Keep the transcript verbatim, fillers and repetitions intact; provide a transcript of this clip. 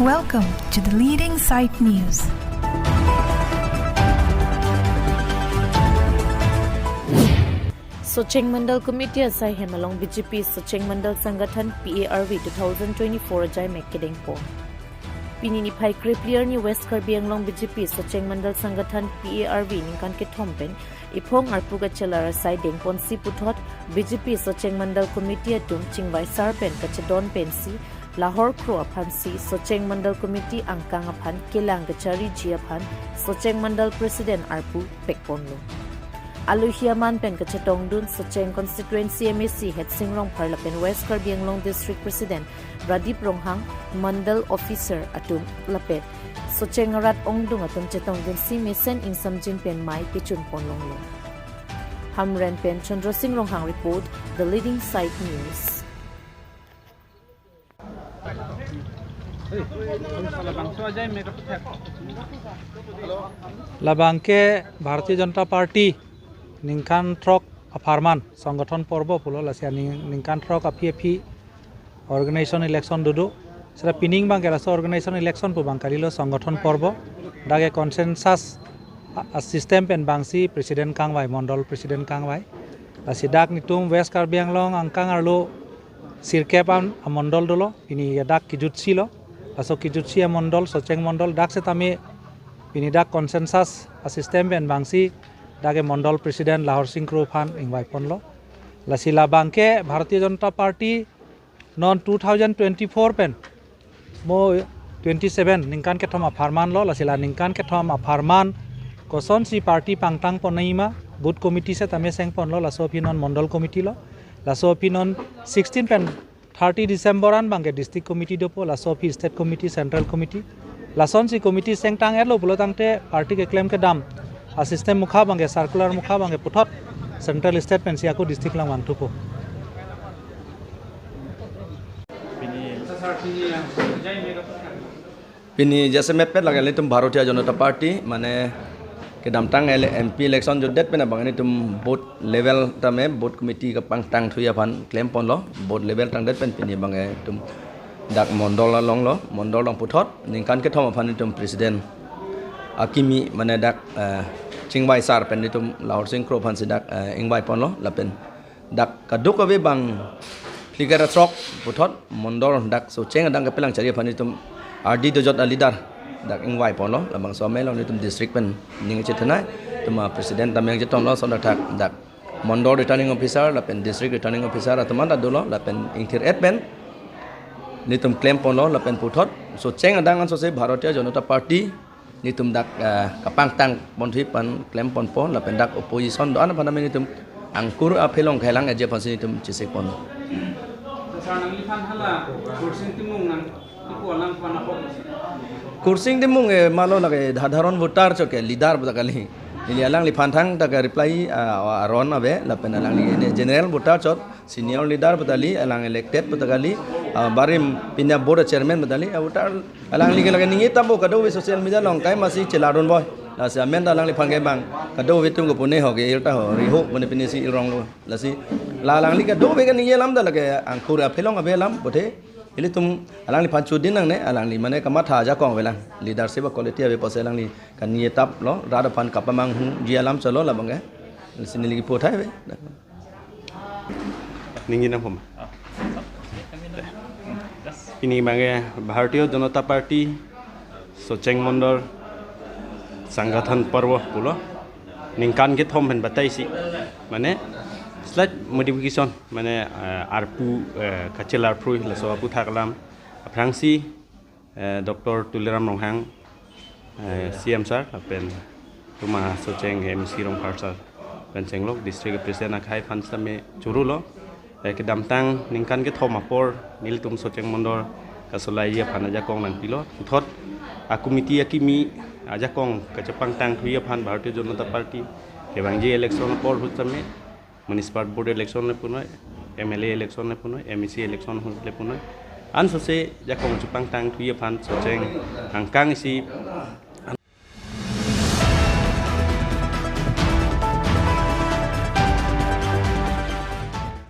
Welcome to the leading site news. Socheng Mandal Committee asaihem along B J P Socheng Mandal Sangathan P A R V two thousand twenty-four ajaimek kedengpon. Pini niphai krephli arni West Karbi Anglong B J P Socheng Mandal Sangathan P A R V ningkan kethom pen iphong arpu kachelar asai dengponsi puthot B J P Socheng Mandal Committee atum chingvai sar pen kachedon pensi Lahor Kro aphansi Socheng Mandal Committee angkang aphan kelang kachariji aphan Socheng Mandal President arpu pekponlo. Alohi aman pen kachetongdun Socheng Constituency M A C Hetsing Rongphar lapen West Karbi Anglong District President Pradip Ronghang, Mandal Officer atum lapen Socheng arat ongdung atum chetongdunsi mesen ingsamjin pen mei pechunponlonglo. Hamren pen Chandra Singh Ronghang report, The Leading Site News. Labang ke Bharatiya Janata Party ningkan throk apharman Sangathan Porbo pulo, lasi aning ningkan throk aphi aphi organization election dodo. Sira pining abang ke laso organization election pu abang kalilo, Sangathan Porbo. Dak ke consensus a, a system pen abangsi president kangvai, mondol president kangvai. Lasi dak netum West Karbi Anglong angkang arlo sirkep an amondol dolo, pini dak kejutsi lo. Laso kejutsi amondol, Socheng mondol, dak setame pini dak consensus a system pen abangsi dak ke mondol president Lahor Singh Kro aphan ingvaiponlo. Lasi labang ke Bharatiya Janata Party non two thousand twenty-four pen mo twenty-seven ningkan kethom apharman lo, lasi la ningkan kethom apharman kosonsi party pangtangpon nangji ma, booth committee setame sengponlo, laso aphi non mondol committee lo, laso aphi non sixteen pen thirty December an abang ke district committee dopo, laso aphi state committee, central committee. Lasonsi committee sengtang-etlo pulo tangte party keklem kedam a system mukha abang ke, circular mukha abang ke puthot central state pensi ako district lang vangthupo. Pini jasemet pet lake ilitum Bharatiya Janata Party, mane kedamtang ele-, M P election jutdet pen abang ilitum booth level tame booth committee kepangtangthuji aphan klemponlo, booth level tangdet pen pini abang ilitum dak mondol along lo, mondol along puthot ningkan kethom aphan ilitum president akimi mane dak, eh, chingvai sar pen ilitum Lahor Singh Kro aphansi dak, eh, ingvaiponlo, lapen dak kadokave abang phlikar throk puthot mondol dak Socheng adang kepelang chariji aphan ilitum ardi dojot a leader dak ingvaiponlo, labangso amei along ilitum district pen ning chethenei, ilitum a president tame chetonglo, lason athak dak mondol returning officer lapen district returning officer atum anta dolo, lapen ingthir-et pen ilitum klemponlo, lapen puthot Socheng adang ansose Bharatiya Janata Party nelitum dak, eh, kapangtangponthuji aphan klemponpo, lapen dak opposition do-an aphan nelitum angkur aphelong khailang eje aphansi nelitum chesekpon. Sir, nangliphan hala Kursing Timung nang ipu alam aphan apot. Kursing Timung, eh, malo lake sadharon voter chot ke, leader puta kali. Ili alangliphan thangta ke reply, ah, aron ave, lapen alangli ini general voter chot, senior leader puta kali, alang elected puta kali, ah, barim pini a board chairman puta kali, ah, voter alangli ke lake ningje tangpo, kadokave social media along kai masi chelarun boi. Lasi amen ta alangliphan ke bang, kadokave atum ke pune ho ke, il ta ho, riho, pune pine si ilronglo. Lasi la alangli kadokave kaningje alam ta lake angkur aphelong ave alam, pute ilitum alangliphan chodin nangne, alangli mane kamatha ajakong avelang, leadership quality ave pusi alangli kaningje taplo, rat aphan kapamanghuji alam chotlo labang ke. Lasi neli kipu thai ave. Ningje nangpo ma? Pini abang ke Bharatiya Janata Party Socheng Mondol Sangathan Porbo pulo. Ningkan kethom pen batai si, mane slight modification, mane, eh, arpu, eh, kachelar phrui laso aputhak alam aphrangsi, eh, Doctor Tuliram Ronghang, eh, C M sir, lapen itum a Socheng M C Rongphar sir, pen chenglok district president akhai aphan sitame chorolo, eh, kedamtang ningkan kethom apor nelitum Socheng Mondol kasolaiji aphan ajakong nangpilo. Puthot a committee akimi ajakong kachepangtangthuji aphan Bharatiya Janata Party kevangji election apor ahut sitame, Municipal Board election le punoi, M L A election le punoi, M A C election ahut le punoi, ansose jakong chepangtangthuji aphan Socheng angkang isi